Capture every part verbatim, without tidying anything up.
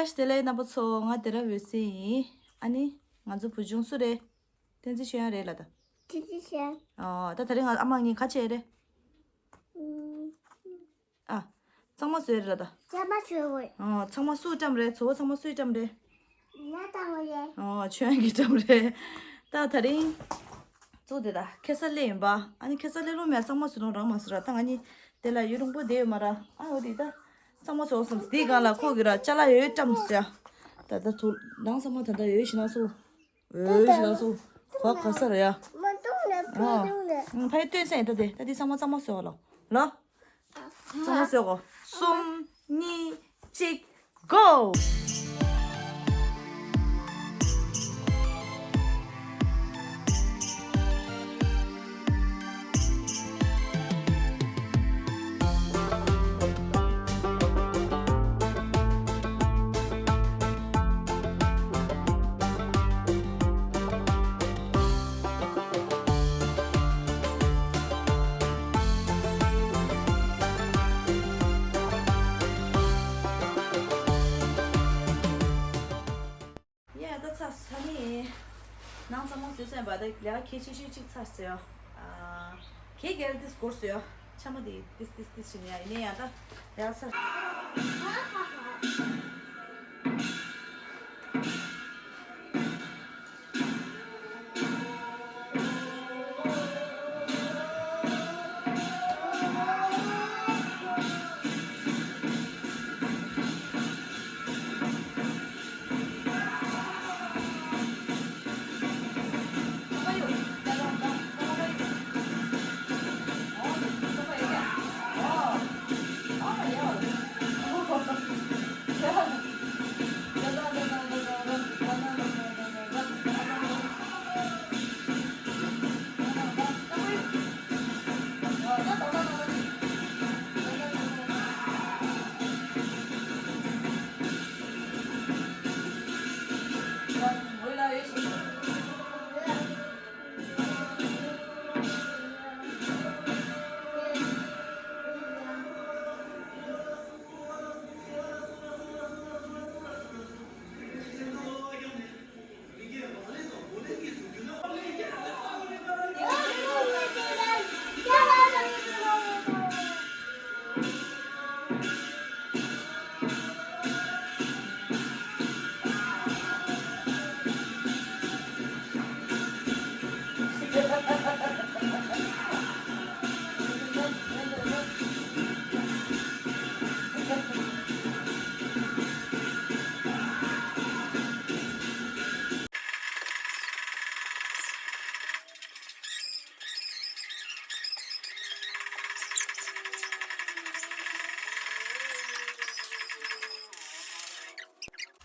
བཀྲ་ཤིས་བདེ་ལེགས་རྣམ་པ་ཚོ། ང་དེ་ར་འོད་ཟེར་ཡིན། ཨ་ནི་ང་ཚོ་བུ་ཆུང་སུ་རེད། བསྟན་འཛིན་ཆོས་དབྱངས་རེད་ལ་ད། བསྟན་འཛིན་ཆོས་དབྱངས། ཨོ་ད་དེ་རིང་ང་ཨ་མ་གཉིས་ག་བྱས་རེད། ཨ། གཙང་མ་བཟོས་རེད་ལ་ད། གཙང་མ་བཟོས་དགོས། ཨོ་ཚང་མ་སུས་བཀྲམ་རེད། བཟོ་བོ་ཚང་མ་སུས་བཀྲམ་རེད། ང་བཏང་བ་རེད། ཨོ་ཆོས་དབྱངས་ཀྱིས་བཀྲམ་རེད། ད་དེ་རིང་གཙོ་དེ་ད་ཁ་སང་སླེབས་ཡིན་པ། ཨ་ནི་ཁ་སང་སླེབས་ལོ་མེད། གཙང་མ་བཟོས་ལོ་རང་མ་བཟོས་ར། ད་ང་གཉིས་དེ་ལ་ཡུན་རིང་པོ་བསྡད་ཡོད་མ་ར། ཨ་འོ་དེ་ད་གཙང་མ་བཟོ་བསམ། དེའི་སྒང་ལ་ཁོ་གི་ར་ཅ་ལག་ཡོད་བཀྲམ་ཟེར། ད་ད་དུ་ནང་ཚང་མ་ད་ད་ཡོད་ཤི་ན་སུ། འོས་ཤིག་ལ་སུ་གོ་ག་ས་རེད་ཡ། མ་གཏོང་ན་ཨ། ཕུ་གཏོང་ན། ཕ་ཡི་སྟོན་སེང་ད་དེ་ད་དེ་ཚང་མ་གཙང་མ་བཟོས་པ་ལོ། ལོ། གཙང་མ་བཟོས་གོ་གསུམ་གཉིས་གཅིག་གོ། ཡ་ད་ཚ་ས་ནི། ནང་ཚང་མ་བཟོས་ཚར་བ་ད་ལས་ཀ་གལ་ཆེ་ཤོས་གཅིག་ཚར་སོང་། ཨ། གལ་གལ་ཏིས་འགོར་སོང་། ཆ་མ་དེ་ཏིས་ཏིས་ཏིས་བྱས་ནས་ཡ་ཡིན་ནའི་ཡང་ད་ལས་ཀ་ཚར།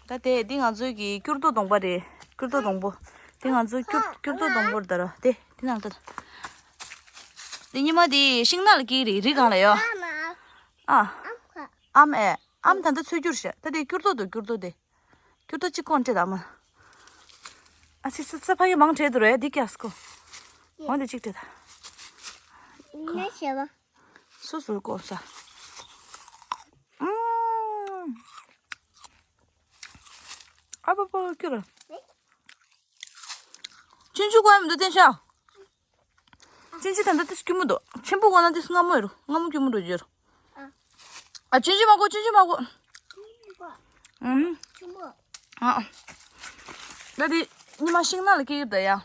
ད་དེ་འདི་ང་ཚོའི་གི་སྐྱུར་རྡོ་སྡོང་པོ་རེད། སྐྱུར་རྡོ་སྡོང་པོ། འདི་ང་ཚོའི་སྐྱུར་སྐྱུར་རྡོ་སྡོང་པོ་རེད་ད་ར། དེ་འདི་ནང་ད། འདི་ཉི་མ་འདི་ཤིང་ནགས་ལ་སྐྱེས་རེད། རི་སྒང་ལ་ཡོད། ཨ། ཨམ་ཨེ། ཨམ་ད་ལྟ་ཚོད་སྐྱུར་བྱས། ད་དེ་སྐྱུར་རྡོ་འདུག་སྐྱུར་རྡོ་དེ། སྐྱུར་རྡོ་གཅིག་སྐོང་སྤྲད་ད་མ། ཨ་ཙི་ཙི་ཙི་ཕ་གི་མང་བྲེད་འདུག་རེད། འདི་སྐྱག་སྐོ། འོ་འདི་གཅིག་སྤྲད་ད། ནས་བྱས་པ། སོ་སོར་བསྐོར་ས། ཨུམ། ཨ་པ་པ་ཀྱུ་ར། ཆུང་ཆུང་གོ་ཡ་མི་འདུག་བསྟན་ཤག་ཆུང་ཆུང་ད་ལྟ་ཏིས་སྐྱུར་མོ་འདུག་ཆེན་པོ་གོ་ན་ཏིས་སྔ་མོ་ཡོད་རུ། སྔ་མོ་སྐྱུར་མོ་འགྲོ་རྒྱུ་ཡོད་རུ། ཨ། ཆུང་ཆུང་མ་གོ་ཆུང་ཆུང་མ་གོ་ཨུམ། ཨ། ད་དེ་ཉི་མ་ཤིང་ནགས་ལ་སྐྱེས་ཡོད་ད་ཡ།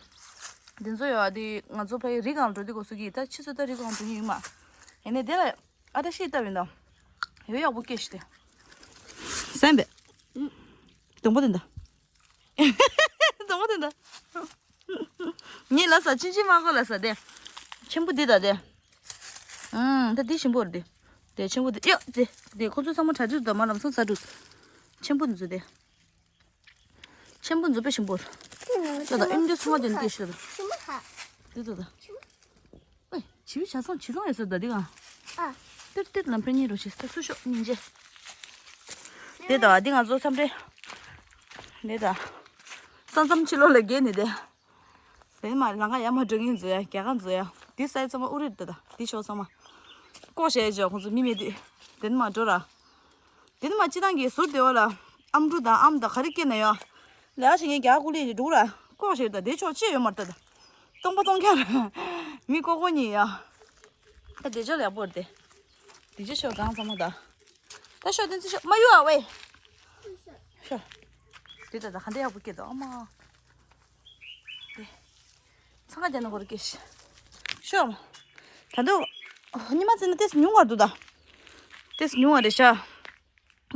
དེ་ཚོ་ཡོད་ཨ། དེ་ང་ཚོ་ཕ་གི་རི་སྒང་ལ་འགྲོ་དུས་གོ་སུ་གི་ད་ཕྱི་ཚོ་ད་རི་སྒང་འགྲོ་ཉིན་ཡོད་མ། ཡིན་ནའི་དེ་ལ་ཨ་ད་ཤི་ལྟ་བིན་ད། ཡོད་ཡག་པོ་སྐྱེས་ཤི་དེ། སེམས་པས། དང་པོ་དེ་འདྲ། དང་པོ་དེ་འདྲ། ངས་ལ་ས་ཆུང་ཆུང་མ་གོ་ལ་ས་དེ། ཆེན་པོ་འདི་དང་དེ། ཨང་། ད་འདི་ཞིམ་པོ་རེད་དེ། དེ་ཆེན་པོ་འདི་ཡོ་དེ། དེ་ཁོ་ཚོ་ཚང་མ་གྲ་སྒྲིག་དང་མ་ལམ་སང་ཟ་འགྲོ། ཆེན་པོ་འདི་ཚོ་དེ། ཆེན་པོ་འདི་ཚོ་དཔེ་ཞིམ་པོ་རེད། ད་ད་ཨིན་འདི་སོང་བ་དེ་འདི་ཤི་ད། ཆེན་པོ་ཧ། འདི་ད་ད། ཆེན་པོ། ཨེ། བྱི་བྱི་ཆ་ཚང་བྱི་ཚང་ཡོད་ས་ད་འདི་ག་ཨ། ཏིར་ཏིར་ལམ་ཕན་གཉིས་རོ་ཞིག་ད་སུ་ཤོག་སྙིང་རྗེ། དེ་ད་འདི་ང་ཚོ་མཚམས་རེ། དེ་ད། ས་མཚམས་ཕྱི་ལོགས་ལ་བརྒལ་ནས་དེ། དེ་ནས་མ་ལང་ཀ་ཡར་མར་འགྲོ་མཁན་ཚོ་ཡ་རྒྱ་གར་ཚོ་ཡ། འདི་སའི་ཚང་མ་ཨུ་རིར་དེ་ད་འདི་ཕྱོགས་ཚང་མ། ལྐོག་བཤད་བྱས་ཁོང་ཚོ་མི་མེད་དུས། དེ་ནས་མ་འགྲོ་ར། དེ་ནས་མ་སྤྱི་བཏང་གི་ཟུར་དེ་བ་ལ། ཨམ་ཕྲུག་དང་ཨམ་དང་ག་རེ་སྐྱེས་ན་ཡང་། ལས་ཀ་བྱེད་མཁན་རྒྱ་ཀུ་ལི་ཞིག་འདུག་ར། ལྐོག་ཞིག་དང་དེ་ཕྱོགས་ཅི་ཡོད་མ་རེད་ད། སྟོང་པ་སྟོང་རྐྱང་ར། མི་ལྐོག་ལྐོག་གཉིས་ཡ། ད་དེ་ཕྱོགས་ལ་ཡག་པོ་རེད་དེ། དེ་ཕྱོགས་ཤོག་གང་ཚང་མ་ད། ད་ཤོག་བསྟན་འཛིན་ཤོག་མ་གཡུག་ཨ་ཝེ། ཤོག་དེ་ད་ད་ག་འདྲ་ཡག་པོ་སྐྱེས་འདུག་ཨ་མ། འཚང་ཁ་རྒྱག་ན་འགོར་སྐྱེས་ཤོག་ད་དུང་ཉི་མ་བཙལ་ན་ཏེས་ཉུང་བར་འདུག་ད། ཏེས་ཉུང་བ་རེད་ཤག་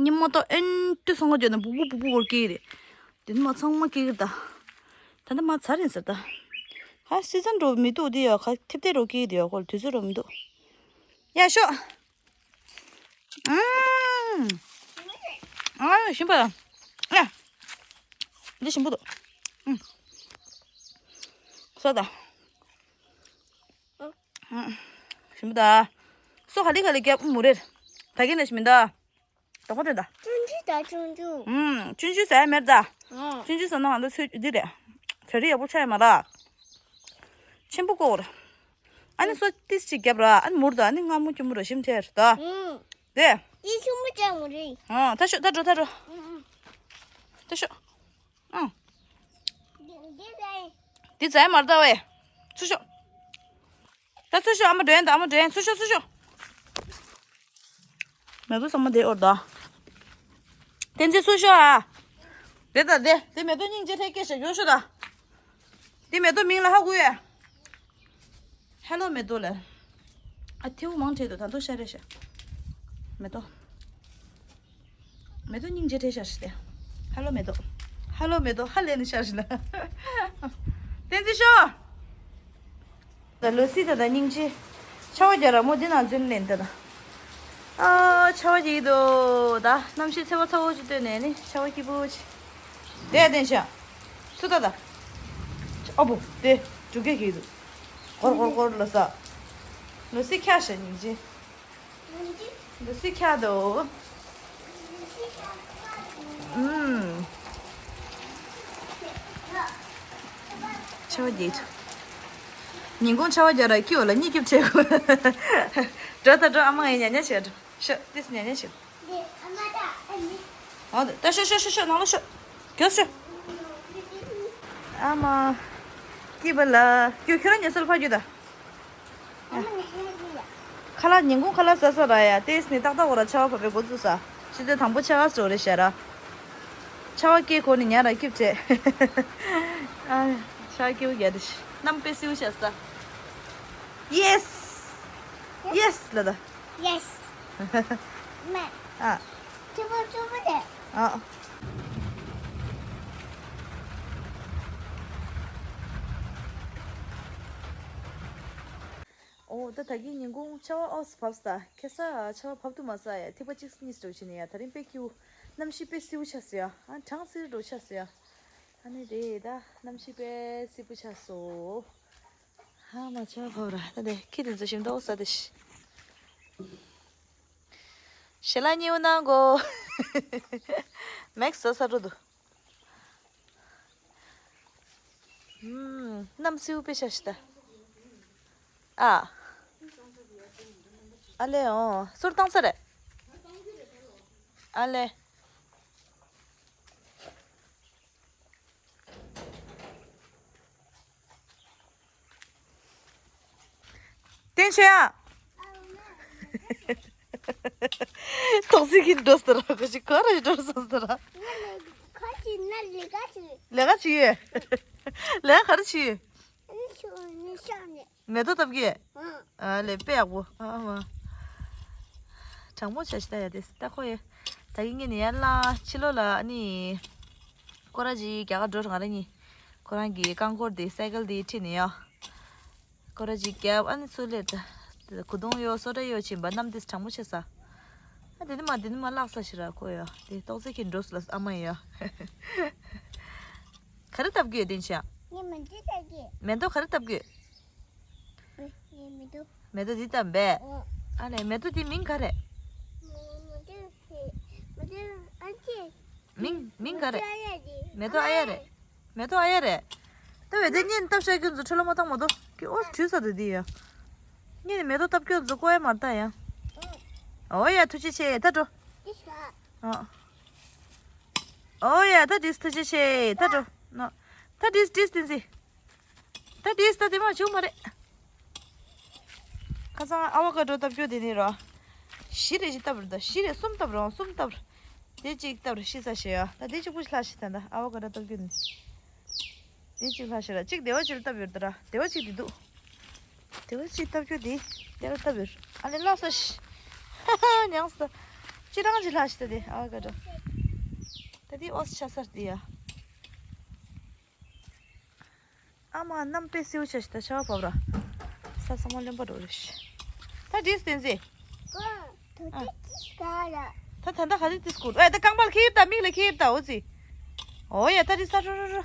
ཉི་མ་ཏོ་ཨེན་ཏུ་སོང་ག་འགྱོ་ན་སྦུག་སྦུག་སྦུག་སྦུག་སྐྱེ་གི་རེད། དེ་ནི་མ་ཚང་མ་སྐྱེ་གི་རེད་ད། ད་ནི་མ་ཚར་ཡིན་ཟེར་ད། ཧ་སི་ཛན་འགྲོ་མི་འདུག་དེ་ཡོད་ཁ་ཐེབས་ཐེབས་རོ་སྐྱེ་གི་དེ་ཡོད་ཁོ་ལ་དུས་ཚོད་རོ་མི་འདུག་ཡ་ཤོག་ཨུམ། ཨ་ཞིམ་པ། ཡ། འདི་ཞིམ་པོ་འདུག་ཨུམ། ས་ད། ཞིམ་པོ་ད། སོ་ག་ལི་ག་ལི་རྒྱབ་མུ་རེར། ད་གིན་ནས་མི་འདའ། དོག་པ་དེ་ད། ཆུང་ཆུང་ད་ཆུང་ཆུང་། ཨུམ། ཆུང་ཆུང་ཟ་ཡ་མེད་ད། ཨོ། ཆུང་ཆུང་ཟ་ན་ང་ཚོ་ཚོད་འདི་རེད། བྲ་རི་ཡག་པོ་ཆགས་ཡ་མ་ར། ཆེན་པོ་བསྐོར། ཨ་ནི་སོ་ཏིས་ཅིག་རྒྱབ་ར་ཨ་ནི་མུར་ད་ཨ་ནི་མངར་མོ་སྐྱུར་མོ་ར་ཞིམ་ཐེར་ད། ཨུམ། དེ། དེ་ཆུང་མོ་ཅག་མོ་རེད། ཨོ་ད་ཤོག་ད་འགྲོ་ད་འགྲོ། ཨུམ་ཨུམ། ད་ཤོག་ཨང་། འདི་འདི་ལས། འདི་ཟ་ཡ་མ་རེད་ད་ཝེ། ཚུར་ཤོག་ད་ཚུར་ཤོག་ཨ་མ་འགྲོ་ཡ་ད་ཨ་མ་འགྲོ་ཡ་ཚུར་ཤོག་ཚུར་ཤོག་མེ་ཏོག་ཚང་མ་དེ་འོར་ད། བསྟན་འཛིན་ཚུར་ཤོག་ཨ། དེ་ད་དེ་དེ་མེ་ཏོག་སྙིང་རྗེ་ཐེག་སྐད་ཤོད་ཡོ་ཤོད་ད། དེ་མེ་ཏོག་མིང་ལ་ཧ་གོ་ཡ། ཧེ་ལོ་མེ་ཏོག་ལ། ཨ་ཐེའུ་མང་ཁྲེ་དོ་ད་དོ་ཤ་རེ་ཤ། མེ་ཏོག་མེ་ཏོག་སྙིང་རྗེ་ཁྲེ་ཤ་ཤི་ཏེ། ཧ་ལོ་མེ་ཏོག་ཧ་ལོ་མེ་ཏོག་ཧ་ལས་ནི་ཤ་ཤི་ལ། བསྟན་འཛིན་ཤོག་ད་ལོ་སི་ད་ད་སྙིང་རྗེ། ཆར་པ་རྒྱག་ར་མོ་འདི་ནང་འཛུལ་ལེན་ད་ད། ཨ་ཆར་པ་རྒྱག་གི་འདུག་ད་གནམ་གཤིས་ཚ་བ་ཚ་བོ་ཅིག་བཏོན་ནས་ནི་ཆར་པ་སྐྱིད་པོ་ཅིག་དེ་བསྟན་ཤག་སུ་ད་ད། ཨ་བུ་དེ་འབྲུག་སྐད་གི་འདུག་གོར་གོར་གོར་ལ་ས། ལོ་སི་ཁྱ་ཤ་སྙིང་རྗེ། ལོ་སི་ཁྱ་དོ། ཨུམ། ཆར་པ་རྒྱག་ཉིན་གུང་ཆར་པ་རྒྱག་ར་ཁྱི་འོ་ལ་གཉིད་སྐྱིད་ཆེ་གོ་འགྲོ་ད་འགྲོ་ཨ་མ་ངའི་ཉ་ཉ་བྱེད་འགྲོ་ཤོག་ཏིས་ཉ་ཉ་བྱེད། འོ་ད་ཤོག་ཤོག་ཤོག་ཤོག་ནང་ལ་ཤོག་རྒྱོབ་ཤོག་ཨ་མ། སྐྱིད་པ་ལ། རྒྱུ་ཁྱོད་རང་ཉལ་སར་ཕར་རྒྱུ་ད། ཁ་ལག་ཉིན་གུང་ཁ་ལག་ཟ་ས་ར་ཡ་ཏེས་ནི་ཏག་ཏག་འོ་ར་ཆར་པ་བབས་པའི་འགོ་བཙུགས་ས། ཕྱི་ཚེས་དང་པོ་ཆར་པ་ཟོ་རེ་ཤ་ར། ཆར་པ་སྐྱེས་གོ་ནི་ཉ་ར་སྐྱིད་བྱེད། ཨ། ཆར་པ་སྐྱེས་བོ་རྒྱ་དེ་ཤི་གནམ་དཔེ་སིའུ་ཤ་ས། ཡེས། ཡེས་ལ་ད། ཡེས། མེ། ཨ། ཆུ་བོ་ཆུ་བོ་དེ། ཨ། ཨོ་ད་ད་གིན་ཉིན་གུང་ཆར་པ་ཨོས་བབས་ས་ད་ཁ་སང་ཆར་པ་བབས་དུ་མ་ས་ཡ་ཐིགས་པ་གཅིག་གཉིས་འགྲོ་ཕྱིན་ནས་ཡ་ད་རིང་དཔེ་སྐྱིད་པོ་གནམ་གཤིས་དཔེ་སིའུ་ཆགས་སོ་ཡ་ཨ་གྲང་སིར་འགྲོ་ཆགས་སོ་ཡ། ཨ་ནི་རེད་ད་གནམ་གཤིས་དཔེ་སིའུ་ཆགས་སོ། ཧ་མ་ཆར་པ་བབས་ར་ད་དེ་ཁྱི་དེ་ཚོ་ཞིམ་ཏོག་ས་དེ་ཤི། ཞལ་ལག་གཉིས་པོ་གནང་གོ་མེག་སི་ཟ་ས་འགྲོ་འདུག་ཨུམ། གནམ་སིའུ་དཔེ་ཤ་ཤི་ད། ཨ། ཨ་ལེ་ཨོ། སོར་བཏང་ས་རེད། ཨ་ལེ། བསྟན་ཆོས་ཨ། ཏོག་ཙི་གིས་འགྲོ་ཟེར་ར་ཁོ་ཅིག་ག་རེ་འགྲོ་སོང་ཟེར་ར། ཁོ་ཅིག་ན་ལས་ཀ་བྱེད། ལས་ཀ་བྱེད་ཡོད། ལས་ཀ་ག་རེ་བྱེད་ཡོད། ཨ་ནི་ཤོག་ནི་ཤོག་ནི། མེ་ཏོག་བཏབ་གི། ཨ་ལེ་དཔེ་ཡག་པོ་ཨ་མ། གྲང་མོ་བྱ་ཞིག་ལྟ་ཡ་དེ་ལྟ་ཁོ་ཡ། ད་གིན་ངས་ནི་ཡར་ལ་ཕྱི་ལོགས་ལ་ཨ་ནི། སྐོར་ར་ཅིག་རྒྱག་ག་འགྲོ་རང་ར་གཉིས། ཁོ་རང་གི་རྐང་འཁོར་དེ་སའི་ཀལ་དེ་ཁྲིད་ནས་ཡ། སྐོར་ར་ཅིག་རྒྱབ་ཨ་ནི་ཚུར་སླེབས་ད། གོས་ཐུང་གཡོག་སོ་ཊ་གཡོག་ཕྱིན་པ་གནམ་དེ་གྲང་མོ་ཆེ་ས། ཨ་དེ་ནི་མ་དེ་ནི་མ་བརླག་ས་ཞིག་ར་ཁོ་ཡ་དེ་ཏོག་ཙེ་ཁྱེད་འགྲོ་སོང་ལ་ཨ་མ་ཡ། ག་རེ་བཏབ་གི་ཡོད་དེ་ཆ། ངས་མེ་ཏོག་བཏབ་གི། མེ་ཏོག་ག་རེ་བཏབ་གི་ཡོད། ངས་མེ་ཏོག་མེ་ཏོག་འདི་བཏབ་པས། ཨོ། ཨ་ལས་མེ་ཏོག་འདི་མིང་ག་རེད། མེ་ཏོག་ཧེ། མེ་ཏོག་ཨ་ཅེ། མིང་མིང་ག་རེད། མེ་ཏོག་ཨ་ཡ་རེད། མེ་ཏོག་ཨ་ཡ་རེད། ད་བས་དེ་གཉེན་བཏབ་ཤག་ཁྱོད་ཚོ་འཕྲོ་བརླག་མ་བཏང་མ་གཏོགས་ཁྱོད་ཨོ་བྲུས་ས་དེ་འདི་ཡ། གཉེན་ནས་མེ་ཏོག་བཏབ་ཁྱོད་ཚོ་ཀོ་ཡ་མར་ལྟ་ཡ། ཨོ་ཡ་ཐུགས་རྗེ་ཆེ་ད་འགྲོ། ཨོ། ཨོ་ཡ། ད་དེས་ཐུགས་རྗེ་ཆེ། ད་འགྲོ་ནོ། ད་དེས་དེས་བསྟན་ཟིན། ད་དེས་ད་དེ་མ་བྱུང་མ་རེད། ཁ་སང་ཨ་བ་ཀ་ཌོ་བཏབ་རྒྱུ་དེ་ནི་རོ། བཞི་རེ་བཞི་བཏབ་རེད་ད། བཞི་རེ་གསུམ་བཏབ་རོ། གསུམ་བཏབ་རེད། དེ་གཅིག་བཏབ་རེད། ཤི་ས་ཞེ་ཡ། ད་དེ་གཅིག་པུ་ཞིག་ལྷག་ཤི་ད། ད་ཨ་བ་ཀ་ཌོ་བཏབ་རྒྱུ་ནི། དེ་གཅིག་ལྷག་ཤི་ར། གཅིག་དེ་བ་ཅིལ་བཏབ་ཡོད་ད་ར། དེ་བ་གཅིག་དེ་འདུག་དེ་བ་གཅིག་བཏབ་རྒྱུ་དེ་དེ་ར་བཏབ་ཡོད། ཨ་ལེ་ལགས་སོ་ཤི། ཉངས་སོ། ཅི་རང་ཅིག་ལྷག་ཤི་ད་དེ་ཨ་བ་ཀ་ཌོ། ད་དེ་ཨོ་ཤ་སར་དེ་ཡ། ཨ་མ་གནམ་དཔེ་སེའུ་ཆ་ཞིག་ད་ཆར་པ་བབས་ར། ས་ཚང་མ་རློན་པ་འགྲོ་རེ་ཤི། ད་དེས་བསྟན་ཟེ། ད་ད་ད་ག་དེ་དེ་སྐོར་ཨེ་ད་རྐང་པར་ཁྱེར་ད། མིག་ལ་ཁྱེར་ད། འོ་ཙི། ཨོ་ཡ། ད་དེ་ས་རོ་རོ་རོ།